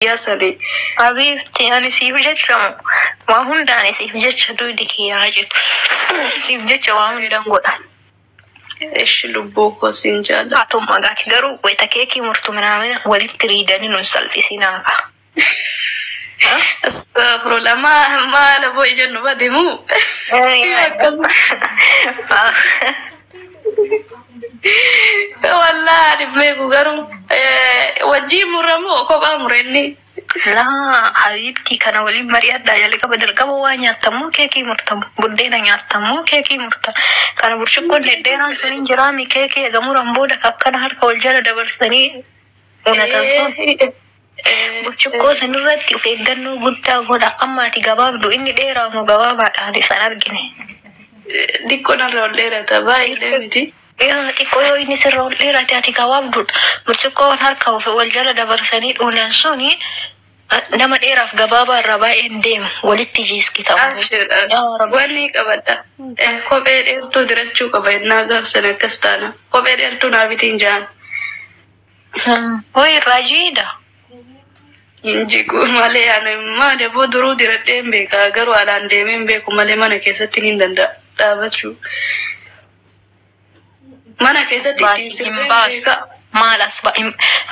Guyyaa sanii. Habiibti, ani siif jecha waa hundaan, siif jecha duydi kiyyaa jedhu. Siif jecha waa hundaan godha. Ishi, lubbuu koo, siin jaalladha. Haa ta'u magaati, garuu wayita keekii murtu minaamina walitti riidanii nun salphisinaa ka. Astagfirullah, maal aboo, ija nu badimu. Wallaahi ani beeku, garuu wajjin muramoo kophaa murenni. Laa habiibtii, kana waliin mari'adhaa. Jalqaba jalqaba waa nyaattamoo keekii murtamu? Buddeena nyaattamoo keekii murta? Kana burcuqqoon dhedheeraan sun hin jiraami? Keekii eega muran booda akkana harka wal jala dabarsanii unatan sun. Burcuqqoo sanirratti of eeggannoo guddaa godha. Amma ati gabaabdu, inni dheeraa moo gabaabaadhaan isaan argine? Xiqqoo narra ol dheerata, baay'ee miti. Yaa, xiqqoo yoo inni sirra ol dheerate, ati gabaabduudha. Burcuqqoon harka of wal jala dabarsanii dhunan suni nama dheeraaf gabaabaa irraa baay'een deemu, walitti jiiskitamu. Yaa Rabbi. Wanni qabadha. Kophee dheertuu dirachuu qaba innaa gaafsan akkas taana. Kophee dheertuu naa bitiin jaan. Hoy, irraa jiidha. Hin jigu malee, ani maali aboo, duruu diradhee hin beeka, garuu alaan deemee hin beeku malee mana keessatti ni danda'a dhaabachuu. Mana keessatti ittiin Baasii hin sirbee hin baasu. beeka. Maal as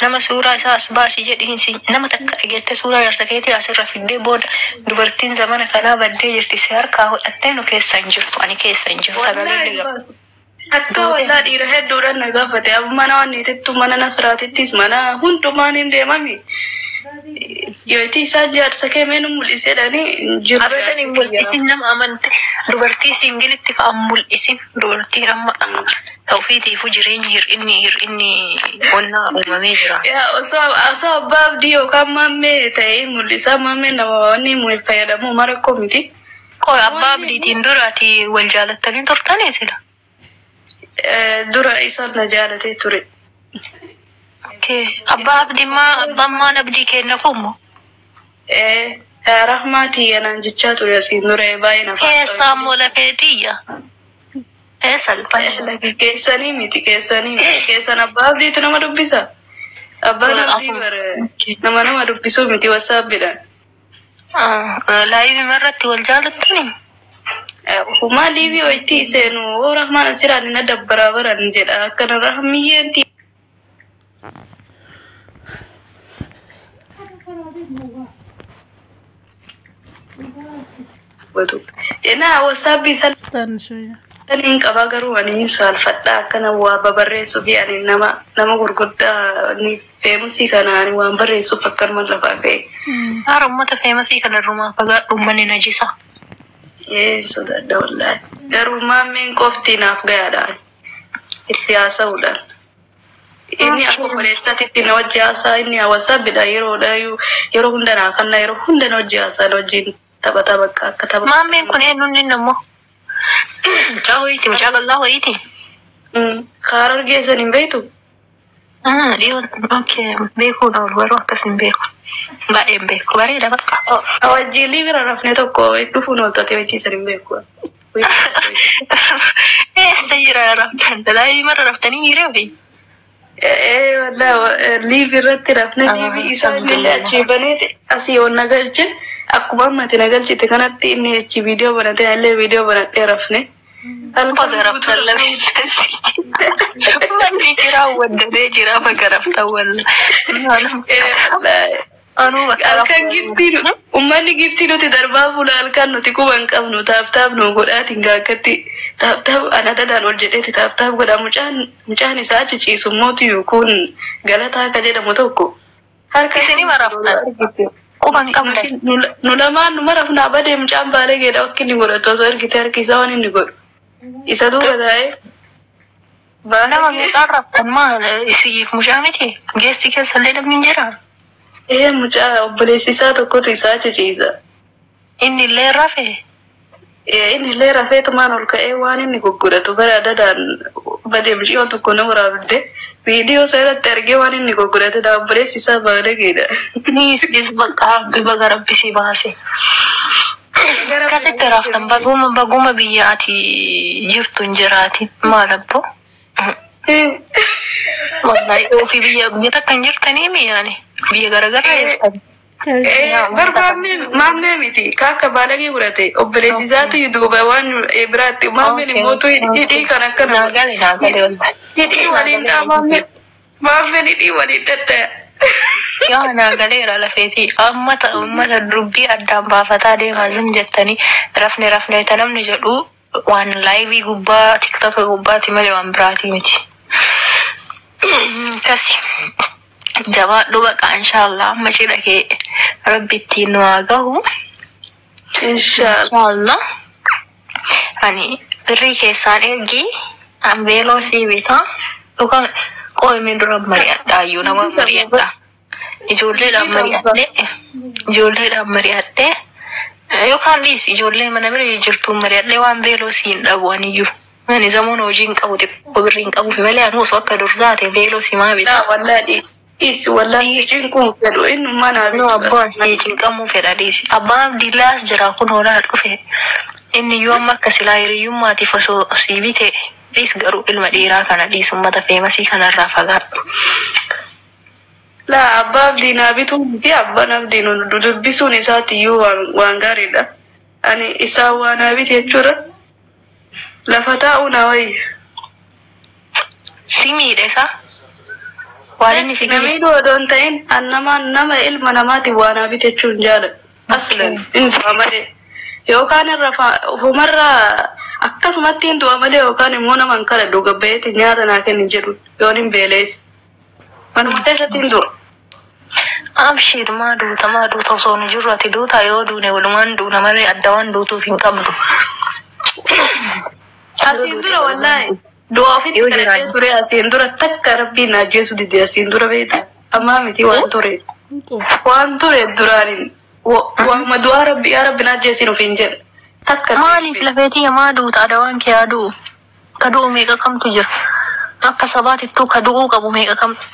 nama suuraa isaa as baasii jedhiin si nama takka dhageette suuraa jaarsa keetii asirra fiddee booda dubartiin zamana kanaa baddee jirti, si harkaa hodhattee nu keessa hin jirtu, ani keessa hin jiru sagalee Wallaahi diga. baasu. Akka wallaa dhiira hedduudhaan na gaafate. Amma mana waan niitittu, mana nasraatittis, mana hundumaan hin deemami. Yoo itti isaa jaarsa kee mee nu mul'isedhanii hin jiru. Abadan hin mul'isin, nama amante dubartii singilitti fa'a mul'isin. Dubartiin amma ta'ufiitiifu jireenyi hir'inni qonnaa uumamee jira. Yaa, osoo abbaa abdii yookaan maammee ta'ee mul'isa. Maammee nama wanni fayyadamu mara koo miti. Qoy, abbaa abdiitiin dura ati wal jaalattanii turtanii sila? Dura isaan na jaalatee ture. Okay. Abbaa abdii maa, abbaan maan abdii kenna kummo? Rahmaatii anaan jechaa ture asiin dura baay'ee na Keessaa immoo lafeetiyya. Eessa lafee? Keessanii miti, keessanii miti. Keessan abbaa abdiitu nama dubbisa. Abbaan abdii bara nama dubbisuu miti WhatsAppiidhaan. Live irratti wal jaalattanii? Humaa live wayitii seenu, oo Rahmaan asiraan na dabbaraa baran jedha, akkana rahmiyyeen. Enaa WhatsAppii isa hin qabaa, garuu ani hin saalfadha akkana waa babarreessuu fi ani nama gurguddaa ni famous kana ani waan barreessuuf akkanuma lafaa ka'e. Haara, uummata famous kana irrumaa fagaadhu, uummanni najisa. Ee, sodaadha wallaahi. Garuu maammeen qofti naaf gayaadha itti haasa'uudhaan. Inni akka obboleessaatti na wajji haasaa, inni WhatsAppiidha yeroo hunda naa kanna, yeroo hunda na wajji haasaa, na wajjin taphata, bakka akka tapha. Maammeen kun eenyuun inni immoo? Mucaa wayiiti, mucaa qal'aa wayiiti. Kaara argeessan hin beektu? Dhiyoo, okay, beekuun oolu, garuu akkas hin beeku. Baay'ee hin beeku, bareeda bakka. Wajjiilii bira rafne tokko dhufuun ooltote wajjiisan hin beeku. Eessa jira raftan? Live marra raftanii hiiree ofii? Ee, wallaahi live irratti rafne, live isaa illee achii baneeti asii ol na galche, akkuma ammati na galchite kanatti inni achi viidiyoo banatee illee viidiyoo banadhee rafne. Baga raftan lameen. Manni jira waddamee jira, baga raftan walla. Anuu bakka Halkan giftii uummanni giftii nuti darbaa bula, halkan nuti quba hin qabnu, tap tap nu godhaatiin gaakkatti tap tap ana dadaan ol jedheeti tap tap godha. Mucaan isaa achi ciisu mootiyyuu kun galataa akka jedhamu tokko. Harka Isinii maraftan? Quba hin qabdan. Nu lamaan nu marafnaa badee, mucaan baalee geedha akka inni godhatu osoo argite, harki isaa waan inni godhu. Isa duuba taa'ee. Nama meeqaan raftan, maal isiif mucaa miti? Geessi keessallee namni hin jiraa? Ee, mucaa obboleessi isaa tokkotu isaa achi ciisa. Inni illee rafe. Inni illee rafeetumaan ol ka'ee waan inni goggodhatu bara dadaan badee, mucayyoon tokko na waraabde viidiyoo isaa irratti argee waan inni goggodhate daa obboleessi isaa baalee geedha. Nis is bakka baga rabbi si baase. Akkasitti raftan, baguma baguma biyya ati jirtu hin jiraatin maal abboo? Wallahi ofii biyya takka hin jirtanii mi'aani biyya garaagaraa jirtan. Bar maammee miti kaakka baalagee godhate obboleessi isaatu duuba waan biraatti maammeen immoo hidhii kan akkana Naa gale wallahi. Hidhii waliin dhaa maammeen maammeen hidhii waliin dhadhaya. Yaa naa galeera lafeetii ummata ummata dubbii addaan baafataa deemaa zim jettanii rafne rafne ta namni jedhu waan live gubbaa TikTok gubbaati malee waan biraatii miti. Kasi jabaadhu baqa inshaallah amma cidha kee rabbi ittiin nu haa gahu. Inshaallah. Inshaallah. Ani birrii keessaan ergi an beeloo sii bitaa yookaan qooyimii dura mari'adhaa iyyuu nama mari'adhaa. Ijoolleedhaan mari'adhee ijoolleedhaan mari'adhee yookaan dhiis ijoollee mana bira jirtuun mari'adhee waan beeloo sii hin dhabu aniyyuu. Ani zamoon hojii hin qabu xiqqoo birrii hin qabuuf malee ani osoo akka dur taate beeloo si maa bitaa. Laa wallaa dhiis. Dhiis wallaa si cinquun fedhu innummaa naa Nu abbaan si cinqamuu fedha dhiisi. Abbaan Abdillaas jira kun hoolaa dhufe. Inni iyyuu amma akka silaa hiriyyummaatiif osoo sii bite dhiis garuu ilma dhiiraa kana dhiis uummata famous kanarraa fagaadhu. Laa abbaa abdii naa bituu miti abbaan abdii nu dubbisuun isaati iyyuu waan gaariidha. Ani isaa waa naa bite jechuudha. Lafa taa'uu naa wayya. Si miidhe isaa? Waan inni si miidhe? Namni odoo hin ta'in an nama nama ilma namaatiif waa naa bite jechuun jaaladha. Aslan hin du'a malee. Yookaan irra ofumarraa akkasumatti hin du'a malee yookaan immoo nama hin kadhadhu gabbayeetti nyaata naa kenni jedhu yoon hin beelees. Manuma keessatti hin du'a. Abshiir maa duuta maa duuta osoo nu jirru ati duuta yoo duune walumaan duuna malee adda waan duutuuf hin qabdu. Asiin dura wallaahi du'a ofitti Yoo kadhadhee jiraanne. ture asiin dura takka rabbiin na ajjeesu dide asiin dura beekta. Ammaa miti waan ture. Waan ture duraaniin waanuma du'aa rabbi yaa rabbi na ajjeesin ofiin jedha. Takka Maaliif lafeetii maa duuta adawaan kee haa du'u? Ka du'u meeqa kamtu jira? Akka sabaatittuu ka du'uu qabu meeqa kamtu?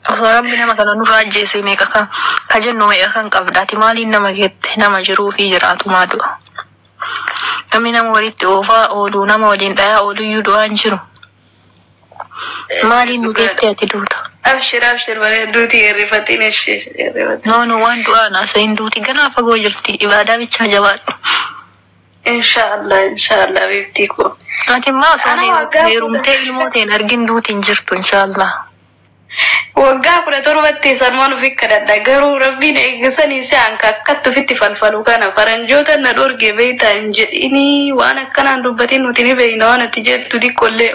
Osoo rabbi nama kana nurraa ajjeese meeqa kan ka jennu meeqa kan qabda? Ati maaliin nama geette nama jiruu fi jiraatu maa du'a? Namni nama walitti oofaa oolu nama waliin dhayaa oolu iyyuu du'aa hin jiru. Maaliin nu geette ati duuta? Abshir abshir bareedduuti hirrifatiin ishee hirrifatiin. No no waan du'aa naasayin duuti ganaa fagoo jirti ibaadaa bichaa jabaadhu. Inshaallah inshaallah beektii koo. Ati immoo osoo Ana waggaa heerumtee ilmoo ta'een argin duuti hin jirtu inshaallah. Waggaa 17tti sanumaan ofi kadhadha garuu rabbiin eegisanii si hanka akkatti ofitti falfalu kana faranjoota na dhorge beektaa hin jedhinii waan akkanaan dubbatiin nuti ni beekna waan ati jettu xiqqoollee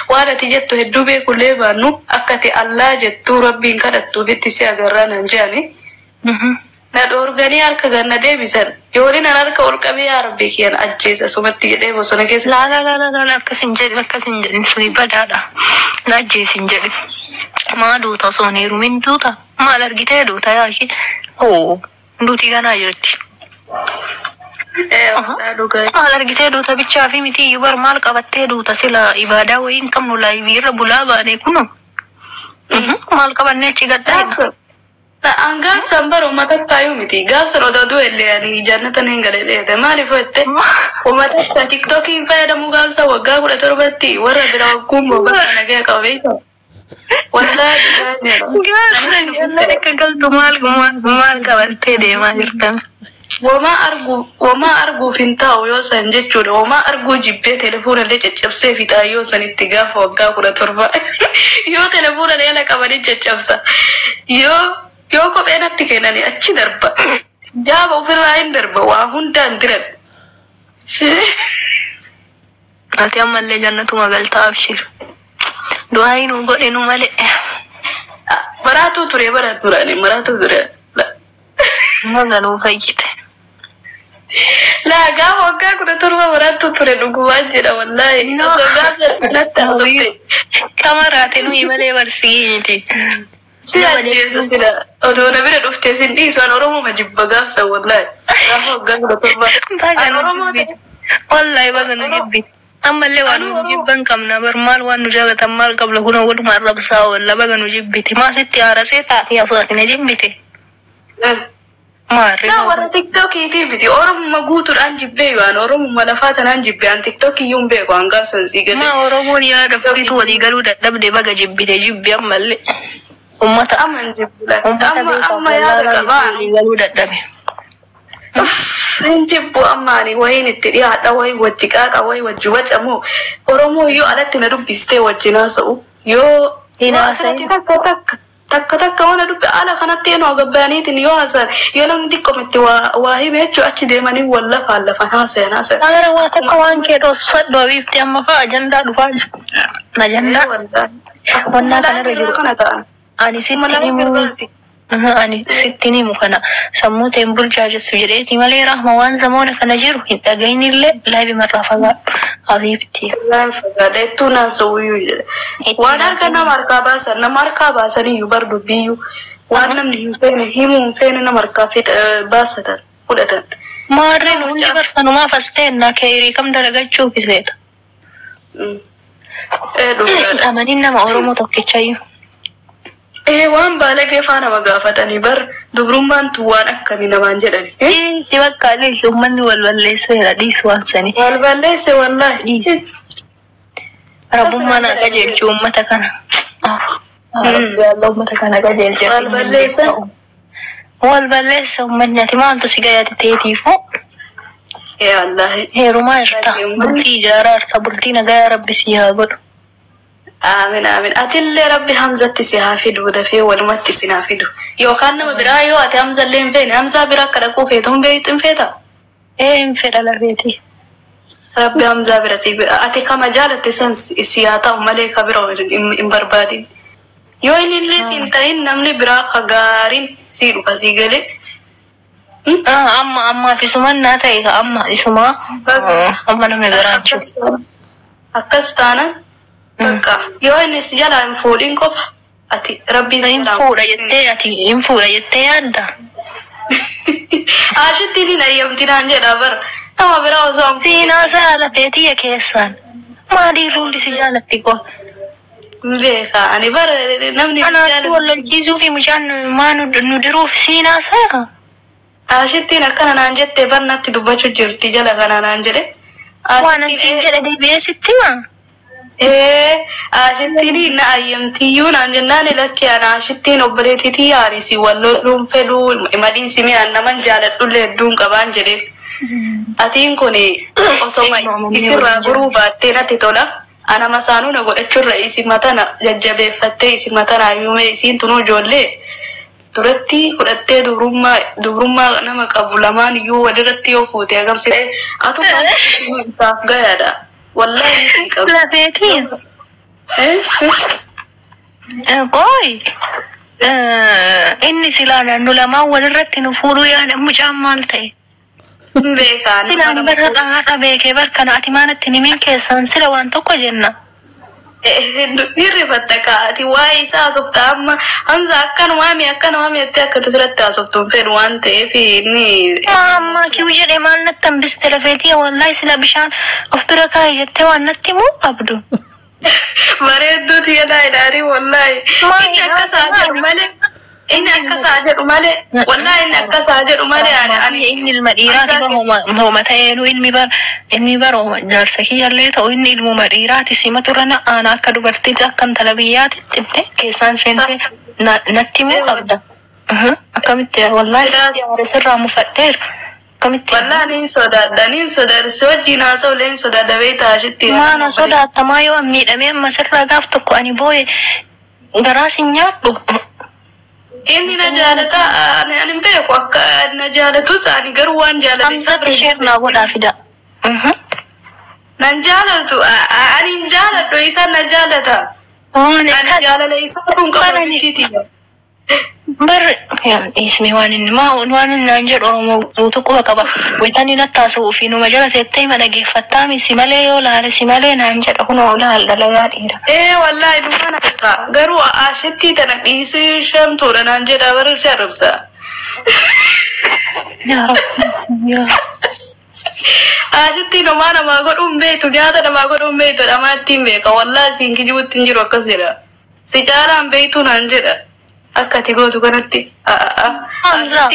waan ati jettu hedduu beekullee baannu akka ati allaa jettu rabbiin kadhattu ofitti si agarraa nan jedhani. Na dhorganii harka ganna deebisan yoolin an harka ol qabee yaa rabbii kiyyan ajjeesa sumatti jedhee bosona keessa. Laa laa laa laa laa akkas hin jedhin akkas hin jedhin suni badaadha. Na ajjeesi hin jedhin. Maa duuta osoo hin heerumin duuta? Maal argitee duuta yaaki? Oo duuti ganaa jirti. Dhugaa. Maal argitee duuta bichaa fi miti iyyuu bar maal qabattee duuta sila ibaadaa wayii hin qabnu live irra bulaa baane kuno. Maal qabannee achi gaddaa? Gaafsan. An gaafsan bara uummata kaayyuu miti. Gaafsan odoo du'e illee ani jannata niin galee dheete. Maaliif jette uummata akka TikTokiin fayyadamu gaafsan waggaa 17tti warra bira wagguun bakka nagaya qaba beektaa. Wallaahi dhugaa jedha. Gaafsan jannata akka galtu maal maal maal qabattee deemaa jirtan? Womaa arguuf hin taa'u yoo san jechuudha. Womaa arguu jibbee telefoona illee caccabsee fixaa yoo sanitti gaafa waggaa 17. Yoo telefoona illee ala qabanii caccabsa. Yoo kophee natti kennanii achi darba. Jaaba ofirraa hin darba waa hundaan diran. Ati ammallee jannatuma galtaa abshir. Du'aa nu godhe nu malee. Maraatuu ture bara duraanii maraatuu ture. Maganuu fayyite. Laa gaafa waggaa 17 maraattuu ture dhugumaan jedha wallaahi. No. Osoo gaafa natti haasofte. Kamaraate nuyi malee barsii miti. Si ajjeesa sila odoo na bira dhuftee sin dhiisu an Oromoo jibba gaafsan wallaahi. Gaafa waggaa 17. An Baga Oromoo nu jibbite. Wallaahi baga nu jibbite. Ammallee waan nu jibban qabna bar maal waan nu jaalatan maal qabna kun walumaa arrabsaa oolla baga nu jibbite. Maa sitti haarasee taatee osoo ati na jibbite. Maarri. Naa warra TikTokiitii miti Oromuma guutuudhaan jibbee waan Oromuma lafaa tanaan jibbee an TikTokii iyyuu hin beeku an gaafsan sii galee. Maa Oromoon yaada ofiitu walii galuu dadhabde baga jibbite jibbi ammallee. Ummata Amma hin jibbu lakki. ummata Amma beekaaf amma yaada wallaalaa qabaan. walii galuu dadhabe. Hin jibbu amma ani wayiin itti dhiyaadha wayi wajji qaaqa wayi wajji wacamu Oromoo yoo alatti na dubbistee wajjin haasa'u yoo Hin yoo haasa'in. asirratti takka takka takka takka waan dubbi ala kanatti eenyu gabbaaniitiin yoo haasa'an yoo namni xiqqoomitti waa waa hime jechuun achi deemanii wal lafaan lafaan haasayan haasayan. Saara waa takka waan kee dhoosadhu habiibti amma fa'a ajandaa dhufaa jiru. Ajandaa wannaa kanarra jiru. Kana ta'an. Ani sitti himuu ani sitti himu kana sammuu ta'een burjaajessu jedheeti malee rahma waan zamoona kana jiru hin dhagayinillee laayibi marraa fagaadhu habiibti. Waan fagaadha ittuu naan so'uyyuu jedhe. Waan harka nama harkaa baasan nama harkaa baasaniyyuu bar dubbiyyuu waan namni hin feene himuu hin feene nama harkaa baasatan fudhatan. Maarreen hundi barsanumaaf as ta'enna keerii kam dalagachuuf seeta. Ee dhugaadha. Amaniin nama Oromoo tokkichayyuu. Ee waan baalagee faa nama gaafatanii bar dubrummaan tun waan akkamii namaan jedhani. Dhiisi bakka dhiisi uummanni wal balleesseera dhiisi waan sanii. Wal balleesse wallaahi. Dhiisi. Rabbummaan haa qajeelchu uummata kana. Rabbi Allah uummata kana qajeelche. Wal balleessan. Wal balleessa uummanni ati maaltu si gayaate teetiifu Ee wallaahi. heerumaa jirta bultii ijaaraa jirta bultii nagayaa rabbi si haa godhu. Aamin aamin. Atillee rabbi Hamzatti si haa fidu dafee walumatti si haa fidu. Yookaan nama biraa yoo ati Hamzallee hin feene Hamzaa biraa akka dhaquu feetu hin beektu hin feetaa? Ee hin fedha lafeeti. Rabbi Hamzaa bira si ati kama jaalatte san si haa ta'u malee ka bira hin barbaadin. Yoo inni illee si hin ta'in namni biraa ka gaariin si dhufa si galee. Amma ammaaf isuman naa ta'e ka amma isumaa amma namni biraan jiru. Akkas taanaan bakka yoo inni si jalaa hin fuudhin qofa ati rabbiin si Hin jalaa fuudha jettee ati hin fuudha jettee yaadda. Ashittiin hin ayyamti naan jedha bara nama biraa osoo hin Siinaa isaa lafeetii keessaan. Maaliif hundi si jaalatti qo? hin beeka ani bara namni Anaas si wallolchiisuu fi mucaan maa nu diruuf siinaa isaa. Ashittiin akkana naan jette bar natti dubbachuu jirti jala kana naan jedhe. Waan asiin jedhe deebi'ee sitti himaa? Ee ashittiin na ayyamtiyyuu naan jennaan lakkee ana ashittiin obboleettiitii yaani si walloluun fedhuu madii si mi'aan naman jaaladhullee hedduun qabaan jedheen. Atiin kun osoma isirraa guruu baattee natti tola. Ana masaanuu na godhachuurra isin matana jajjabeeffattee isin matana hayyuumee isiin tunuu ijoollee duratti fudhattee dubrummaa dubrummaa nama qabu lamaan iyyuu walirratti yoo fuute agamsite atu isaaf gayaadha. Wallaahi si qabu. Lafeetii. Qoy. Inni silaa naannoo lamaan walirratti nu fuudhuu yaada mucaan maal ta'e? Hin beekaan. Silaan bara haadha beekee barkana ati maanatti nimin keessan sila waan tokko jenna. Hirrifatta kaati waa'ee isaa haasofta amma Hamza akkanumaa mi akkanumaa mi jettee akka asirratti haasoftu hin fedhu waan ta'eef inni Amma kiu jedhee maal natti hambiste lafeetii wallaahi sila bishaan of bira kaa'e jettee waan natti himuu qabdu. Bareedduuti jedhaa ilaalii wallaahi. Inni akkasaa jedhu malee inni akkasaa jedhu malee wallaahi inni akkasaa jedhu malee ani ani Inni ilma dhiiraati bara hooma ta'eenu ilmi bara ilmi bara jaarsa kiyyallee ta'u inni ilmuma dhiiraati simatu irra na aana akka dubartiitti akka intala biyyaatitti illee keessaan seentee natti himuu qabda. Akkamitti wallaahi sirraa mufadheera. Akkamitti Wallaahi niin sodaadha niin sodaadha si wajjin haasa'u hin sodaadha beektaa ashitti. Maana sodaatamaa yoo an miidhamee amma sirraa gaaf tokko ani booye garaa sin nyaadhu. Inni na jaalata ani ani hin beeku akka na jaalatus ani garuu waan jaalate isa Hamzatti sheer naa godhaa fida. Nan jaalatu ani hin jaaladhu isa na jaalata. Waan Ani jaalala isaa kun qabu mitiiti. Bar dhiisni waan inni maa waan inni naan jedhu Oromoo guutuu quba qaba. Wayitanii natti haasa'uu fi numa jala teettee ima dhageeffattaa si malee yoo laale si malee naan jedha kunoo laal dalagaa dhiira. Ee wallaahi dhumaan akka garuu ashittii tana dhiisuu shamtuudha naan jedha bara si arrabsa. Yaa Rabbi yaa. Ashittiin homaa namaa godhuun beektu nyaata namaa godhuun beektu dhamaa ittiin beeka wallaahi siin kijibuutti hin jiru akkas jedha. Si caalaan beektu naan jedha. Akka ati gootu kanatti. Hamza.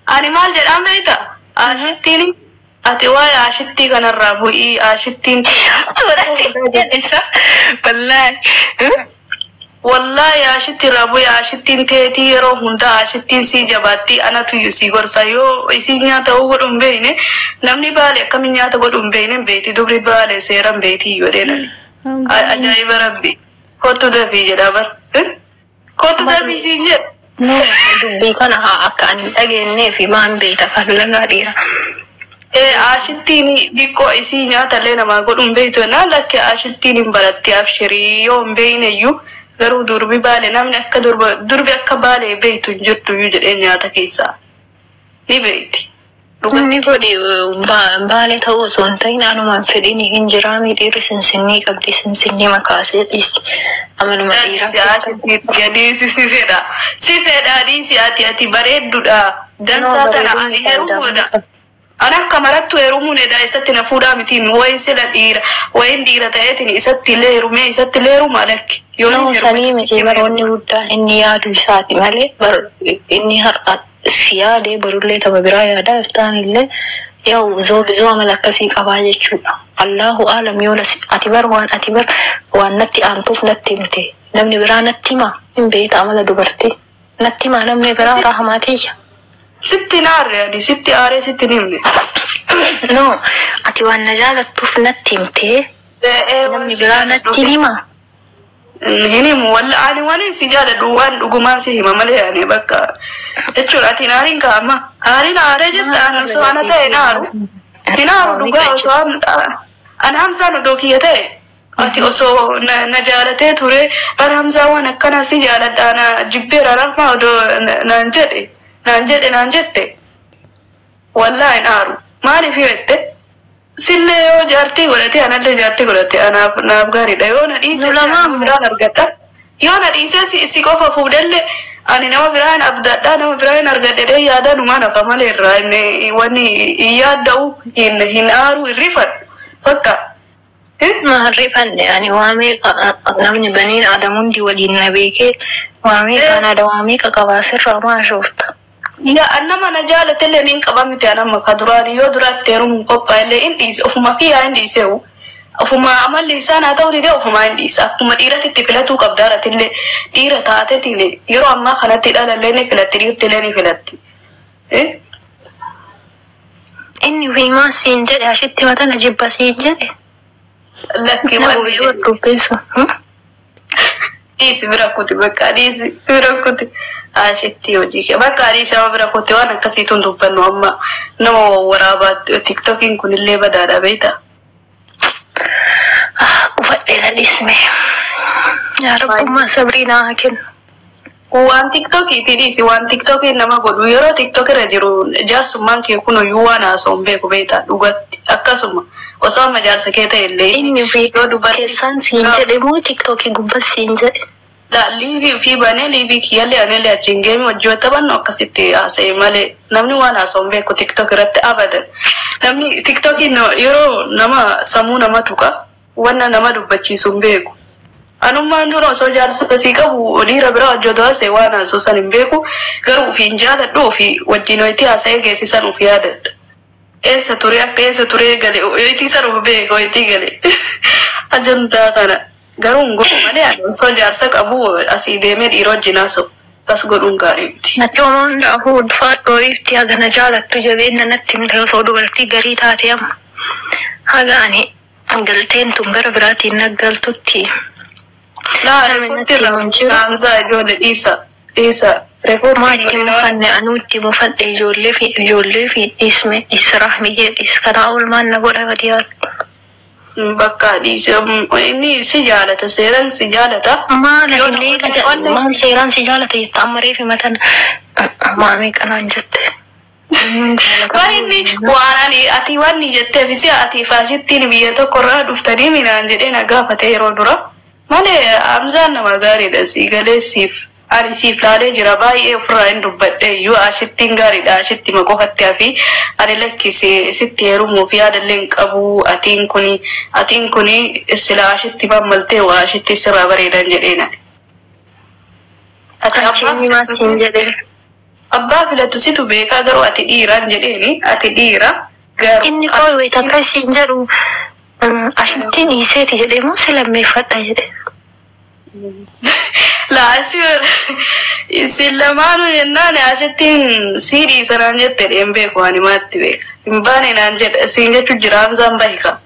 Ani maal jedhaan beekta? Ashittiin ati waa'ee ashittii kanarraa bu'ii ashittiin. Isa wallaahi. Wallaahi ashitti irraa bu'e ashittiin teetii yeroo hundaa ashittiin sii jabaatti anatu sii gorsa yoo isii nyaata godhu hin beekne namni baale akkamiin nyaata godhu hin beekne beekti dubri baale seeran beekti jedheen. Ajaa'iba rabbi kottu dafii jedha bar kottu dafii siin jedha. No, dubbii kana haa akka ani hin dhageenyee fi maan beekta kan lagaa dhiira. Ashittiin xiqqoo isii nyaatallee namaa godhu hin beektu naa lakke ashittiin hin baratti abshirii yoo hin beekne iyyuu garuu durbi baale namni akka durbi akka baale beektu hin jirtu iyyuu jedhee nyaata keessaa ni beekti. Inni godhi baale ta'uu osoo hin ta'in anumaan fedhiin hin jiraami dhiirri sinsinnii qabdi sinsinnii makaasee dhiisi. Amanuma dhiiraa. Dhiisi si fedha. Si fedha dhiisi ati bareeddudha. Dansaa tana ani heerumuudha. Ani akka marattu heerumuun edaa isatti na fuudhaa mitiin wayin sila dhiira wayin dhiira ta'eetiin isatti illee heerumee isatti illee heerumaa lakki. Yoo sanii miti baroonni guddaan inni yaadu isaati malee inni har'a si yaadee barullee tapha biraa yaadaa iftaan illee yoo zoobizoo amala akkasii qabaa jechuudha. Allahu aalam yoo ati bar waan ati bar waan natti aantuuf natti himte namni biraa natti hima hin beekta amala dubartii natti hima namni biraa rahmaatiyya. Sitti naarre ani sitti aaree sitti himne. No ati waan na jaalattuuf natti himte namni biraa natti hima. Hin himu walla ani waan si jaaladhu waan dhugumaan si hima malee ani bakka jechuudha ati aariin kaa'ama aariin aaree jirta ani osoo ana ta'e naaru hin aaru dhugaa osoo ani hamsaan odoo kiyya ta'e ati osoo na jaalatee ture ani hamsaa waan akkana si jaaladha ana jibbeera rahmaa odoo naan jedhe naan jedhe naan jette wallaa hin aaru maaliif jette sillee yoo jaartii godhate anallee jaartii godhate anaaf naaf gaariidha yoo na dhiise nama biraan argadha yoo na dhiise si qofa fuudhellee ani nama biraan abdadha nama biraan argadhe yaada numaan hafa malee irraa wanni hin yaadda'u hin aaru hin rifadhu bakka. Maal rifanne ani waa meeqa namni baniin aadamu hundi waliin na beekee waa meeqa ana waa meeqa qabaa sirraa maa shoofta. Yaa nama na jaalatellee niin qaba miti anamma ka duraanii yoo duraatti heerumuun qophaa'ellee hin dhiise ofuma kiyyaa hin dhiiseewu. Ofuma amalli isaan haa ta'u didee ofuma hin dhiisa. Akkuma dhiiratitti filatuu qabda irrattillee dhiira taatetiin yeroo ammaa kanatti dhalallee ni filatti dhiirtillee ni filatti. Inni wiimaa siin jedhe ashitti matana jibba siin jedhe. Lakki waan dubbisu. Dhiisi bira kuti bakka dhiisi bira kuti. Ashitti hojii kee bakka dhiisi amma bira kuti waan akkasiituun dubbannu amma nama waraabaa tiktookiin kunillee badaadha beektaa. Ufadhee na dhiisne. Yaa rabbummaa sabrii naa haa kennu. Waan tiktookiitii dhiisi waan tiktookiin nama godhu yeroo tiktook irra jiru jaarsummaan kee kun iyyuu waan haasa'u hin beeku beektaa dhugatti akkasuma osoo amma jaarsa kee ta'e illee Inni yoo dubartii keessaan siin jedhe moo tiktookii gubbas siin jedhe? Liivii fi banee liivii kiyyallee anillee achiin geemi hojii taphannu akkasitti haasa'e malee namni waan haasa'u hin beeku tiktook irratti abadan. Namni tiktookiin yeroo nama sammuu nama tuqa wanna nama dubbachiisu hin beeku. Anummaan dura osoo jaarsa sii qabu dhiira biraa hojjetu haasa'e waan haasa'u san hin beeku garuu ofiin jaaladhu ofii wajjin ho'itti haasa'ee geessisan of yaadadha. Eessa ture akka eessa turee gale ho'itti san of beeka ho'itti gale. Ajandaa kana garuu hin godhu malee ani osoo jaarsa qabu asii deemee dhiira wajjin haasa'u akkas godhuun gaarii miti. Natti homaa hundaafuu ulfaadhoo ifti haga na jaalattu jabeenya natti himte osoo dubartii garii taate amma. Haga ani galteen tun gara biraatiin naggaltutti. Laa Namni reefotti natti himu hin jiru. Hamzaa ijoollee dhiisa dhiisa Maa itti mufanne anuu itti mufadhe ijoollee fi dhiisme dhiisraa miyyee dhiis kanaa oolmaan na godha badiyaan. Bakka dhiise inni si jaalata seeran si jaalata. Maal Yoo illee namoonni maal seeraan si jaalata jetta amma reefi matan maamii kanaan jette. Waan inni waan ani ati waan ni jetteef si ati faashittiin biyya tokko irraa dhuftanii minaan jedhee na gaafate yeroo dura. Malee Hamzaan nama gaariidha si galee siif ani siif laalee jira baay'ee ofirraa hin dubbadhe iyyuu ashittiin gaariidha ashitti ma qofatti hafi ani lakkisi sitti heerumuuf yaadallee hin qabu atiin kuni sila ashitti mammaltee waa ashitti sirraa bareedan jedheen ani. Ati Achi inni maal siin jedhe? Abbaa filattu situ beekaa garuu ati dhiiraan jedheeni ati dhiira garuu. Inni koo wayita akkasiin jedhu ashittiin dhiiseeti jedhee moo si lammeeffadha jedhe. Laasi isin lamaanuu jennaan asittiin siidhii sanaan jette hin beeku ani maatti beeka. Hin baane naan jedha siin jechuun jira Hamzaan bahika.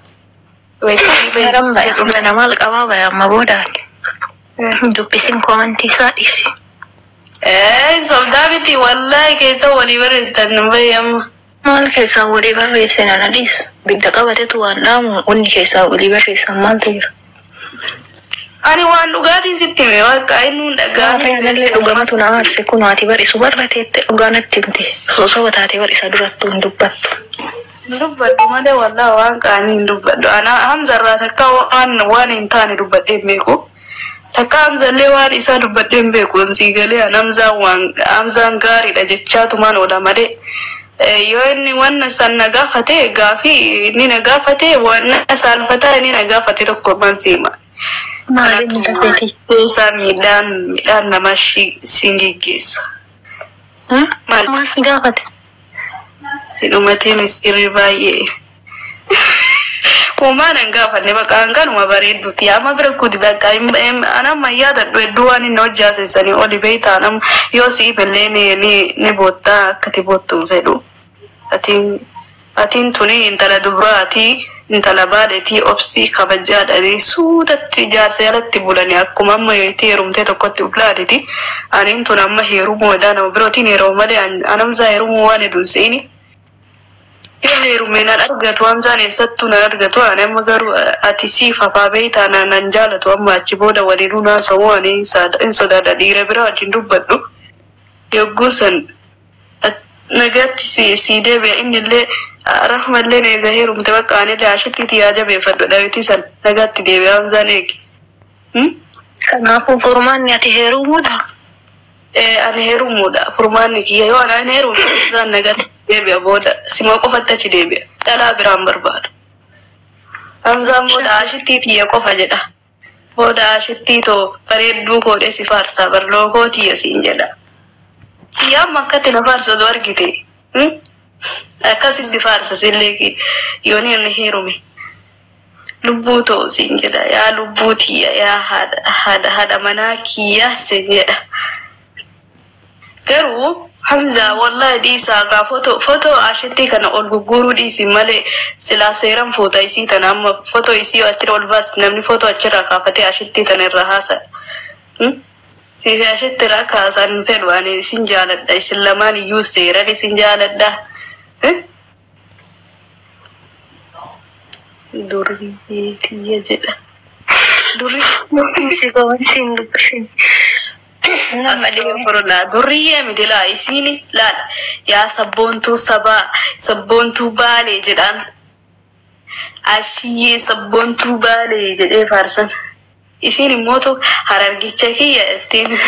Garam baya mana maal qabaa baya amma boodaan. Dubbisin koomantii isaa dhiisi. Sobdaa miti wallaahi keessa walii barreessitan hin bahi amma. Maal keessaa walii barreessan ana dhiis. Bidda qabatetu waan dhaamu wanni keessaa walii barreessan maaltu jira? Ani waan dhugaatiin sitti hime waaqa inni hun dhagaa. Anallee dhugamatu na aarse kun ati barisu barra teette dhugaa natti himte. Sosoba taatee barisa durattuu hin dubbattu. Hin dubbadhu malee wallaahi waan qaanii hin dubbadhu. Ana Hamzarraa takka waan hin taane dubbadhee hin beeku. Takka Hamzallee waan isaa dubbadhee hin beeku. Sii galee an Hamzaan waan Hamzaan gaariidha jechaatumaan oola malee. Yoo inni waan san na gaafate gaafii inni na gaafate waan saalfataa inni na gaafate tokko man siima. Maaliin dafeeti? Isaan miidhaan nama siin geggeessa. Maal? Maal si gaafate? Si dhumatee misirri baay'ee. Uumaan hin gaafanne bakka kanuma bareedduuti. Amma bira kuti bakka ana amma yaadadhu hedduu waan inni hojjaasessanii oli beektaa nama yoo siif illee ni boottaa akkati boottu hin fedhu. Atiin tuni intala dubaraati intala baaleetii obsii kabajaadhanii suutatti jaarsa jalatti bulanii akkuma amma itti heerumtee tokkotti uflaaditi. Aniin tun amma heerumuudha nama birootiin yeroo malee anamsaa heerumuu waan hedduun seeni. Yoo heerume nan argatu Hamzaan eessattuu nan argatu ani amma garuu ati siif hafaa beektaa nan jaalatu amma achi booda waliinuu naasa'uu ani hin sodaadha dhiira bira wajjin dubbadhu. Yogguu san nagaatti si deebi'a inni illee rahmallee eega heerumte bakka ani illee ashitti yaa jabeeffadhu dhabitii san nagaatti deebi'a Hamzaan eegi. Kanaafuu furmaanni ati heerumuudha? Ani heerumuudha furmaanni kiyya yoo ani heerume Hamzaan nagaatti deebi'a booda sima qofatti achi deebi'a dhalaa biraan barbaadu. Hamzaan booda ashittii tiyya qofa jedha. Booda ashittii too bareedduu koodhee si faarsaa barloo koo tiyya siin jedha. Kiyya amma akkatti na faarsatu argite. Akkasi si faarsa sillee yoon inni heerume. Lubbuu too siin jedha yaa lubbuu tiyya yaa haadha manaa kiyya siin jedha. Garuu Hamza wallahi dhiisaa gaa footoo ashitti kana ol gugguuruu dhiisi malee silaa seeran fuuta isii tana amma footoo isii achirra ol baasi namni footoo achirraa kaafatee ashitti tana irra haasa'a. Siifi ashitti irraa kaasan hin fedhu ani isin jaaladha isin lamaan iyyuu seeran isin jaaladha. Durriyyee tiyya jedha. Durriyyee. Si koomantii hin dubbisin. Astagfirullah. Durriyyee miti laa isiin laal yaa sabboontuu sabaa sabboontuu baalee jedhaan. Ashiyyee sabboontuu baalee jedhee faarsan. Isiin immoo harargicha kiyya ittiin.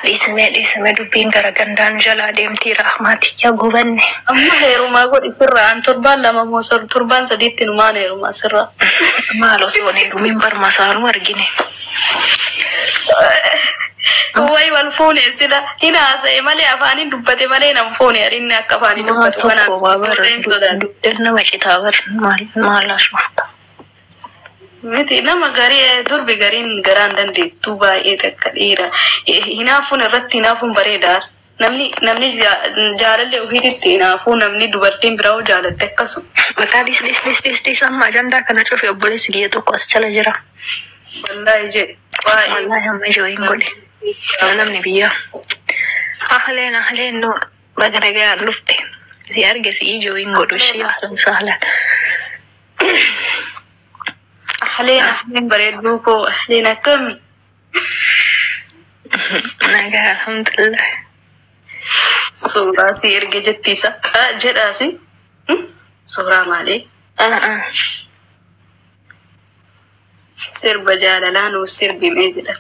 Dhiisimee dhiisimee dubbiin gara gandaan jalaa deemtii rahmaati yaa gubanne. Amma heerumaa godhi sirraa an torbaan lama moo torbaan sadiitti numaan heerumaa sirraa. Maal osoo hin heerumin barmasaanuu argine. Wayi wal fuune sila hin haasa'e malee afaaniin dubbate malee nan fuune inni akka afaanii Maal dubbatu tokko waa kanaaf bara hin sodaatu. dugda nama citaa bara maal ashoofta. Miti nama garii durbi gariin garaan dandeettuu baay'ee takka dhiira. Hinaafuun irratti hinaafuun bareedaa. Namni jaalallee ofiititti hinaafuu namni dubartiin biraa hoo jaalatte akkasuma. Mataa dhiis dhiis dhiis dhiis dhiis amma ajandaa kana cufe obboleessi kiyya tokko as jala jira. Wallaahi jedhe baay'ee. Wallaahi amma ijoo godhe. Namni biyyaa. Ahleen ahleen nu baga nagaan dhufte. Si arge si ijoo hin godhu ishee ahlan sahlan. Ahleen ahleen bareedduu koo ahleen akkami? Nagaa alhamdulillah. Suuraa si erge jettiisa. Jedhaasi. Suuraa maalii? Sirba jaalalaa nuuf sirbimee jedha.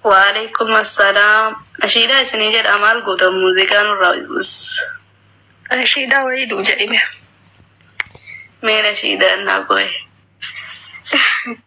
Waalaikum assalaam. Ashiidhaa isinii jedha maal goota muuziqaa nurraa us. Ashiidhaa wayii duu jedhime. Meen ashiidhaan naa qo'e.